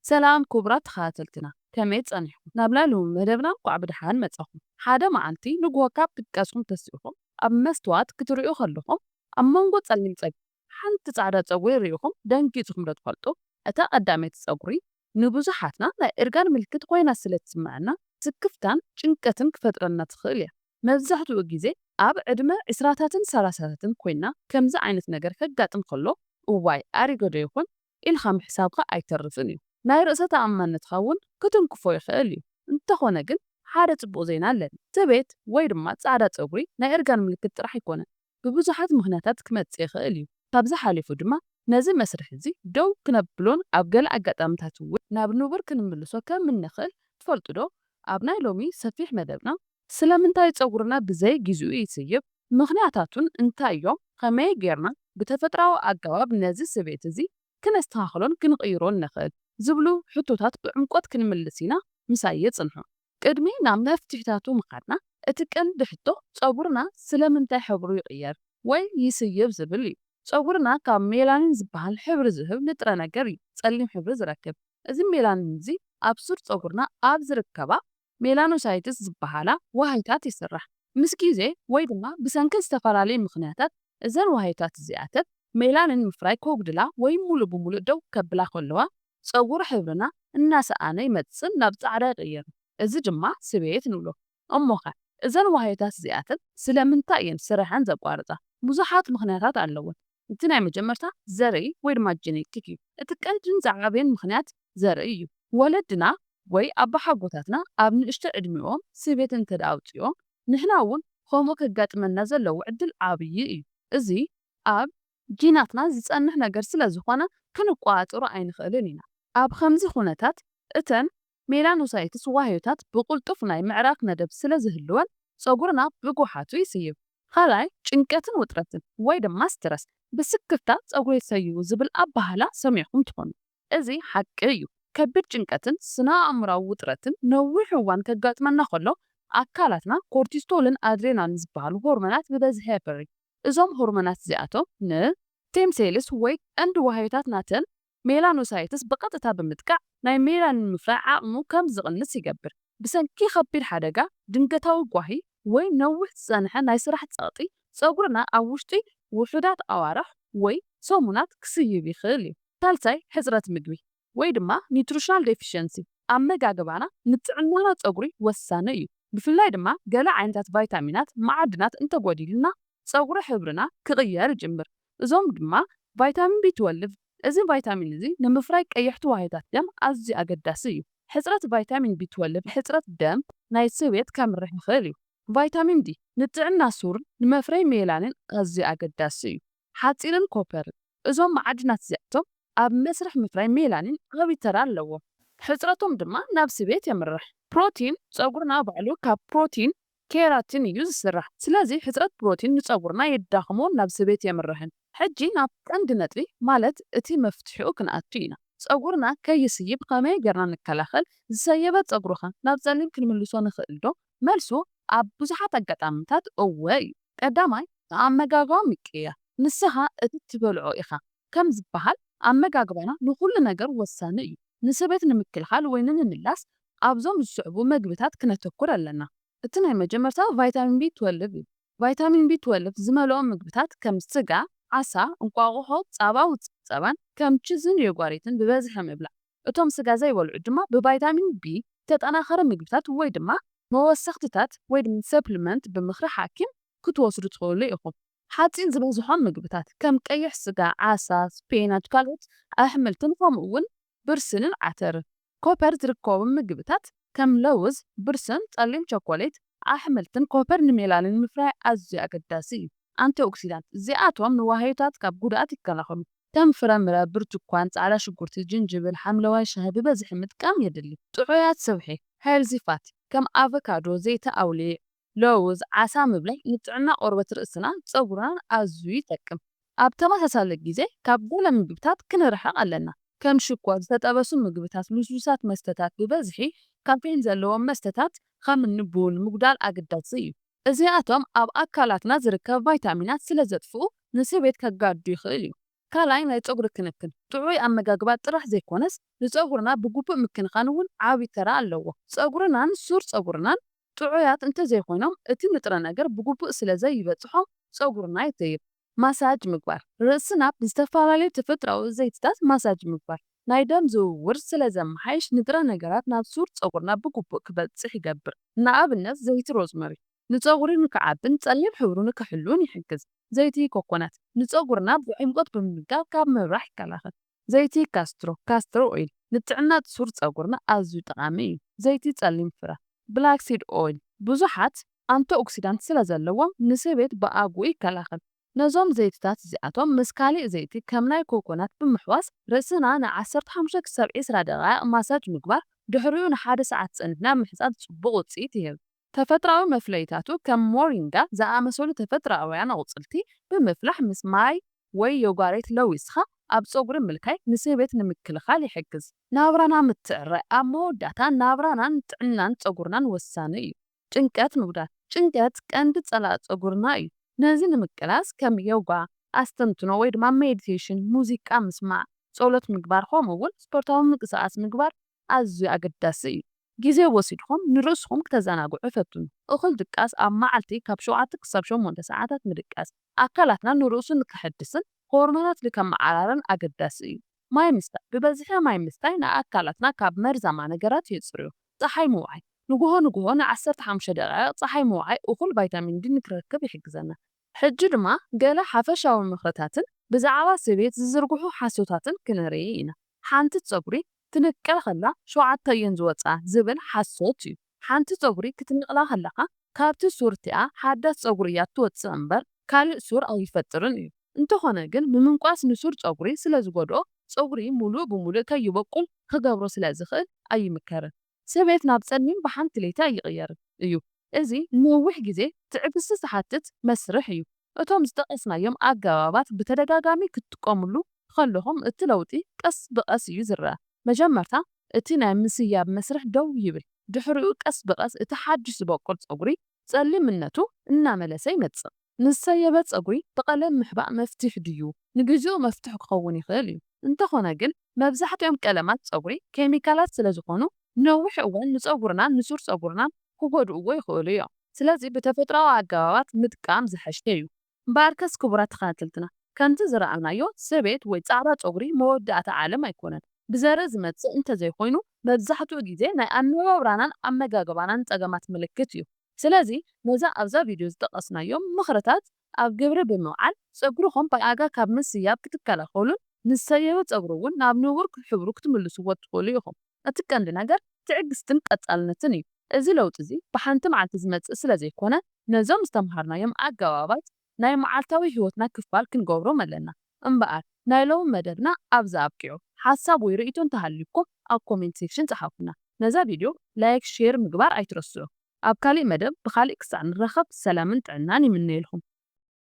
ሰላም ክቡራት ተኸታተልትና፣ ከመይ ጸኒሕኩም? ናብ ናይ ሎሚ መደብና እንቋዕ ብደሓን መጻኹም። ሓደ መዓልቲ ንግሆ ካብ ድቃስኩም ተሲእኹም ኣብ መስትዋት ክትርእዩ ከለኹም፣ ኣብ መንጎ ጸሊም ጸጉሪ ሓንቲ ጻዕዳ ጸጉሪ ርኢኹም ደንጊጽኩም ዶ ትፈልጡ? እታ ቀዳመይቲ ጸጉሪ ንብዙሓትና ናይ እርጋን ምልክት ኮይና ስለ ትስምዓና፣ ስክፍታን ጭንቀትን ክፈጥረልና ትኽእል እያ። መብዛሕትኡ ግዜ ኣብ ዕድመ ዕስራታትን ሰላሳታትን ኮይና ከምዚ ዓይነት ነገር ከጋጥም ከሎ፣ እዋይ ኣሪገ ዶ ይኾን ኢልካ ምሕሳብካ ኣይተርፍን እዩ። ናይ ርእሰ ተኣማንነትካ እውን ክትንክፎ ይኽእል እዩ። እንተኾነ ግን ሓደ ጽቡቕ ዜና ኣለኒ። ስቤት ወይ ድማ ጻዕዳ ጸጉሪ ናይ እርጋን ምልክት ጥራሕ ኣይኮነን። ብብዙሓት ምኽንያታት ክመጽእ ይኽእል እዩ። ካብዚ ሓሊፉ ድማ ነዚ መስርሕ እዚ ደው ክነብሎን ኣብ ገለ ኣጋጣሚታት እውን ናብ ንቡር ክንምልሶ ከም እንኽእል ትፈልጡ ዶ? ኣብ ናይ ሎሚ ሰፊሕ መደብና ስለምንታይ ጸጉርና ብዘይ ግዚኡ ይስይብ? ምኽንያታቱን እንታይ እዮም? ከመይ ጌርና ብተፈጥራዊ ኣገባብ ነዚ ስቤት እዚ ክነስተኻኽሎን ክንቕይሮን ንኽእል? ዝብሉ ሕቶታት ብዕምቆት ክንምልስ ኢና። ምሳይ ጽንሑ። ቅድሚ ናብ መፍትሒታቱ ምኻድና፣ እቲ ቀንዲ ሕቶ ጸጉርና ስለምንታይ ሕብሩ ይቕየር ወይ ይስይብ ዝብል እዩ። ጸጉርና ካብ ሜላኒን ዝበሃል ሕብሪ ዝህብ ንጥረ ነገር እዩ ጸሊም ሕብሪ ዝረክብ። እዚ ሜላኒን እዚ ኣብ ሱር ጸጉርና ኣብ ዝርከባ ሜላኖሳይትስ ዝበሃላ ዋህይታት ይስራሕ። ምስ ግዜ ወይ ድማ ብሰንኪ ዝተፈላለዩ ምኽንያታት እዘን ዋህይታት እዚኣተን ሜላኒን ምፍራይ ከጉድላ ወይ ሙሉእ ብሙሉእ ደው ከብላ ከለዋ፣ ጸጉሪ ሕብርና እናሰኣነ ይመጽእን ናብ ጻዕዳ ይቕየርን። እዚ ድማ ስቤት ንብሎ። እሞኸ እዘን ዋህይታት እዚኣተን ስለምንታይ እየን ስርሐን ዘቋርጻ? ብዙሓት ምኽንያታት ኣለወን። እቲ ናይ መጀመርታ ዘርኢ ወይ ድማ ጀኔቲክ እዩ። እቲ ቀንድን ዝዓበየን ምኽንያት ዘርኢ እዩ። ወለድና ወይ ኣባሓጎታትና ኣብ ንእሽቶ ዕድሚኦም ስቤት እንተ ደኣ ኣውጺኦም፣ ንሕና እውን ከምኡ ከጋጥመና ዘለዎ ዕድል ዓብዪ እዩ። እዚ ኣብ ጂናትና ዝጸንሕ ነገር ስለ ዝኾነ ክንቆጻጸሮ ኣይንኽእልን ኢና። ኣብ ከምዚ ኩነታት እተን ሜላኖሳይትስ ዋህዮታት ብቕልጡፍ ናይ ምዕራግ መደብ ስለ ዝህልወን ጸጉርና ብጓሓቱ ይስይብ። ካልኣይ ጭንቀትን ውጥረትን ወይ ድማ ስትረስ፣ ብስክፍታ ጸጉሪ ይሰይቡ ዝብል ኣባህላ ሰሚዕኩም ትኾኑ። እዚ ሓቂ እዩ። ከቢድ ጭንቀትን ስነ ኣእምራዊ ውጥረትን ነዊሕ እዋን ከጋጥመና ከሎ ኣካላትና ኮርቲስቶልን ኣድሬናልን ዝበሃሉ ሆርሞናት ብበዝሒ የፍሪ። እዞም ሆርሞናት እዚኣቶም ን ስቴም ሴልስ ወይ ቀንዲ ዋህዮታት ናተን ሜላኖሳይትስ ብቐጥታ ብምጥቃዕ ናይ ሜላኒን ምፍራይ ዓቕሙ ከም ዝቕንስ ይገብር። ብሰንኪ ከቢድ ሓደጋ፣ ድንገታዊ ጓሂ ወይ ነዊሕ ዝጸንሐ ናይ ስራሕ ጸቕጢ ጸጉርና ኣብ ውሽጢ ውሑዳት ኣዋርሕ ወይ ሰሙናት ክስይብ ይኽእል እዩ። ሳልሳይ ሕጽረት ምግቢ ወይ ድማ ኒትሪሽናል ዴፊሽንሲ፣ ኣመጋግባና ንጥዕናና ጸጉሪ ወሳኒ እዩ። ብፍላይ ድማ ገለ ዓይነታት ቫይታሚናት፣ መዓድናት እንተጎዲሉና ጸጉሪ ሕብርና ክቕየር ይጅምር። እዞም ድማ ቫይታሚን ቢ ትወልቭ፣ እዚ ቫይታሚን እዚ ንምፍራይ ቀያሕቲ ዋህዮታት ደም ኣዝዩ ኣገዳሲ እዩ። ሕጽረት ቫይታሚን ቢ ትወልቭ ሕጽረት ደም ናይ ስቤት ከምርሕ ይኽእል እዩ። ቫይታሚን ዲ ንጥዕና ሱር ንመፍረይ ሜላኒን ኣዝዩ ኣገዳሲ እዩ። ሓጺንን ኮፐርን፣ እዞም መዓድናት እዚኣቶም ኣብ መስርሕ ምፍራይ ሜላኒን ዓቢ ተራ ኣለዎም። ሕጽረቶም ድማ ናብ ስቤት የምርሕ። ፕሮቲን፣ ጸጉርና ባዕሉ ካብ ፕሮቲን ኬራቲን እዩ ዝስራሕ። ስለዚ ሕጽረት ፕሮቲን ንጸጉርና የዳኽሞን ናብ ስቤት የምርሕን። ሕጂ ናብ ቀንዲ ነጥቢ፣ ማለት እቲ መፍትሒኡ ክንኣቱ ኢና። ጸጉርና ከይስይብ ከመይ ጌርና ንከላኸል? ዝሰየበ ጸጉርኸ ናብ ጸሊም ክንምልሶ ንኽእል ዶ? መልሱ ኣብ ብዙሓት ኣጋጣሚታት እወ እዩ። ቀዳማይ፣ ኣመጋግባ ምቅያር። ንስኻ እቲ ትበልዖ ኢኻ ከም ዝበሃል፣ ኣመጋግባና ንኹሉ ነገር ወሳኒ እዩ። ንስቤት ንምክልኻል ወይ ንምምላስ ኣብዞም ዝስዕቡ መግብታት ክነተኩር ኣለና። እቲ ናይ መጀመርታ ቫይታሚን ቢ ትወልቭ እዩ። ቫይታሚን ቢ ትወልቭ ዝመልኦም ምግብታት ከም ስጋ፣ ዓሳ፣ እንቋቑሖ፣ ጸባ ውጽኢት ጸባን ከም ቺዝን ዮጓሪትን ብበዝሒ ምብላዕ። እቶም ስጋ ዘይበልዑ ድማ ብቫይታሚን ቢ ዝተጠናኸረ ምግብታት ወይ ድማ መወሰኽትታት ወይ ድማ ሰፕሊመንት ብምኽሪ ሓኪም ክትወስዱ ትኽእሉ ኢኹም። ሓጺን ዝበዝሖም ምግብታት ከም ቀይሕ ስጋ፣ ዓሳ፣ ስፔናች፣ ካልኦት ኣሕምልትን ከምኡ እውን ብርስንን ዓተርን። ኮፐር ዝርከቦም ምግብታት ከም ለውዝ፣ ብርስን፣ ጸሊም ቸኮሌት፣ ኣሕምልትን ኮፐር ንሜላኒን ምፍራይ ኣዝዩ ኣገዳሲ እዩ። ኣንቲኦክሲዳንት እዚኣቶም ንዋህዮታት ካብ ጉድኣት ይከላኸሉ። ከም ፍረምረ፣ ብርቱኳን፣ ጻዕዳ ሽጉርቲ፣ ጅንጅብል፣ ሓምለዋይ ሻሂ ብበዝሒ ምጥቃም የድሊ። ጥዑያት ስብሒ፣ ሄልዚ ፋት፣ ከም ኣቮካዶ፣ ዘይቲ ኣውሊዕ፣ ለውዝ፣ ዓሳ ምብላይ ንጥዕና ቆርበት ርእስና ጸጉርናን ኣዝዩ ይጠቅም። ኣብ ተመሳሳሊ ግዜ ካብ ገለ ምግብታት ክንርሕቕ ኣለና። ከም ሽኮር፣ ዝተጠበሱ ምግብታት፣ ልስሉሳት መስተታት፣ ብበዝሒ ካፌን ዘለዎም መስተታት ከም እኒ ቡን ምጉዳል ኣገዳሲ እዩ። እዚኣቶም ኣብ ኣካላትና ዝርከብ ቫይታሚናት ስለ ዘጥፍኡ ንስቤት ከጋድዱ ይኽእል እዩ። ካልኣይ ናይ ጸጉሪ ክንክን ጥዑይ ኣመጋግባ ጥራሕ ዘይኮነስ ንጸጉርና ብግቡእ ምክንኻን እውን ዓቢ ተራ ኣለዎ። ጸጉርናን ሱር ጸጉርናን ጥዑያት እንተዘይኮይኖም እቲ ንጥረ ነገር ብግቡእ ስለ ዘይበጽሖም ጸጉርና ይተይር። ማሳጅ ምግባር ርእስና ብዝተፈላለዩ ተፈጥራዊ ዘይትታት ማሳጅ ምግባር ናይ ደም ዝውውር ስለ ዘመሓይሽ ንጥረ ነገራት ናብ ሱር ጸጉርና ብግቡእ ክበጽሕ ይገብር። ንኣብነት ዘይቲ ሮዝመሪ ንጸጉሪ ንክዓብን ጸሊም ሕብሩ ንክሕሉን ይሕግዝ። ዘይቲ ኮኮናት ንጸጉርና ብዕምቆት ብምምጋብ ካብ ምብራሕ ይከላኸል። ዘይቲ ካስትሮ ካስትሮ ኦይል ንጥዕና ሱር ጸጉርና ኣዝዩ ጠቓሚ እዩ። ዘይቲ ጸሊም ፍረ ብላክሲድ ኦይል ብዙሓት ኣንቲኦክሲዳንት ስለ ዘለዎም ንስቤት ብኣግኡ ይከላኸል። ነዞም ዘይትታት እዚኣቶም ምስ ካልእ ዘይቲ ከም ናይ ኮኮናት ብምሕዋስ ርእስና ን ዓሰርተ ሓሙሽተ ክሳብ ዕስራ ደቓይቕ ማሳጅ ምግባር ድሕሪኡ ንሓደ ሰዓት ጸኒሕና ምሕጻብ ጽቡቕ ውጽኢት ይህብ። ተፈጥራዊ መፍለይታቱ ከም ሞሪንጋ ዝኣመሰሉ ተፈጥራውያን ኣቑጽልቲ ብምፍላሕ ምስ ማይ ወይ ዮጋሬት ለዊስኻ ኣብ ጸጉሪ ምልካይ ንስቤት ንምክልኻል ይሕግዝ። ናብራና ምትዕራይ ኣብ መወዳእታ ናብራናን ጥዕናን ጸጉርናን ወሳኒ እዩ። ጭንቀት ምጉዳል ጭንቀት ቀንዲ ጸላእ ጸጉርና እዩ። ነዚ ንምቅላስ ከም ዮጋ፣ ኣስተንትኖ ወይ ድማ ሜዲቴሽን፣ ሙዚቃ ምስማዕ፣ ጸሎት ምግባር ከምኡ እውን ስፖርታዊ ምንቅስቃስ ምግባር ኣዝዩ ኣገዳሲ እዩ። ግዜ ወሲድኩም ንርእስኹም ክተዘናግዑ ፈትኑ። እኹል ድቃስ ኣብ መዓልቲ ካብ ሸውዓተ ክሳብ ሸሞንተ ሰዓታት ምድቃስ ኣካላትና ንርእሱ ንክሕድስን ሆርሞናት ንከመዓራርን ኣገዳሲ እዩ። ማይ ምስታይ ብበዝሒ ማይ ምስታይ ንኣካላትና ካብ መርዛማ ነገራት የጽርዮ። ጸሓይ ምውዓይ ንግሆ ንግሆ ን ዓሰርተ ሓሙሽተ ደቓይቕ ጸሓይ ምውዓይ እኹል ቫይታሚን ዲ ንክረክብ ይሕግዘና። ሕጂ ድማ ገለ ሓፈሻዊ ምኽርታትን ብዛዕባ ስቤት ዝዝርግሑ ሓሶታትን ክንርኢ ኢና። ሓንቲ ጸጉሪ ትንቀል ከላ ሸውዓተ እየን ዝወጻ ዝብል ሓሶት እዩ። ሓንቲ ጸጉሪ ክትንቕላ ከለኻ ካብቲ ሱር እቲኣ ሓዳስ ጸጉሪ እያ ትወጽእ እምበር ካልእ ሱር ኣይፈጥርን እዩ። እንተኾነ ግን ምምንቋስ ንሱር ጸጉሪ ስለ ዝጎድኦ ጸጉሪ ሙሉእ ብሙሉእ ከይበቁል ክገብሮ ስለ ዝኽእል ኣይምከርን። ስቤት ናብ ጸሊም ብሓንቲ ለይቲ ኣይቕየርን እዩ። እዚ ንነዊሕ ግዜ ትዕግስቲ ዝሓትት መስርሕ እዩ። እቶም ዝጠቐስናዮም ኣገባባት ብተደጋጋሚ ክትጥቀምሉ ከለኹም እቲ ለውጢ ቀስ ብቐስ እዩ ዝረኣ። መጀመርታ እቲ ናይ ምስያብ መስርሕ ደው ይብል፣ ድሕሪኡ ቀስ ብቐስ እቲ ሓድሽ ዝበቁል ጸጉሪ ጸሊምነቱ እናመለሰ ይመጽእ። ንዝሰየበ ጸጉሪ ብቐለም ምሕባእ መፍትሕ ድዩ? ንግዜኡ መፍትሕ ክኸውን ይኽእል እዩ። እንተኾነ ግን መብዛሕትኦም ቀለማት ጸጉሪ ኬሚካላት ስለ ዝኾኑ ንነዊሕ እዋን ንጸጉርናን ንሱር ጸጉርናን ክጎድእዎ ይኽእሉ እዮም። ስለዚ ብተፈጥሮኣዊ ኣገባባት ምጥቃም ዝሐሸ እዩ። እምበኣርከስ ክቡራት ተኸታተልትና ከምቲ ዝረኣናዮ ስቤት ወይ ጻዕዳ ጸጉሪ መወዳእታ ዓለም ኣይኮነን። ብዘርኢ ዝመጽእ እንተዘይኮይኑ መብዛሕትኡ ግዜ ናይ ኣነባብራናን ኣመጋግባናን ጸገማት ምልክት እዩ። ስለዚ ነዛ ኣብዛ ቪድዮ ዝጠቐስናዮም ምኽርታት ኣብ ግብሪ ብምውዓል ጸጉርኹም ብኣጋ ካብ ምስያብ ክትከላኸሉን ንዝሰየበ ጸጉሪ እውን ናብ ንቡር ሕብሩ ክትምልስዎ ትኽእሉ ኢኹም። እቲ ቀንዲ ነገር ትዕግስትን ቀጻልነትን እዩ። እዚ ለውጢ እዚ ብሓንቲ መዓልቲ ዝመጽእ ስለ ዘይኮነ ነዞም ዝተምሃርናዮም ኣገባባት ናይ መዓልታዊ ህይወትና ክፋል ክንገብሮም ኣለና። እምበኣር ናይ ሎሚ መደብና ኣብዚ ኣብቂዑ። ሓሳብ ወይ ርእይቶ እንተሃልዩኩም ኣብ ኮሜንት ሴክሽን ጸሓፉና። ነዛ ቪድዮ ላይክ፣ ሼር ምግባር ኣይትረስዑ። ኣብ ካሊእ መደብ ብኻሊእ ክሳዕ ንራኸብ ሰላምን ጥዕናን ይምነየልኩም።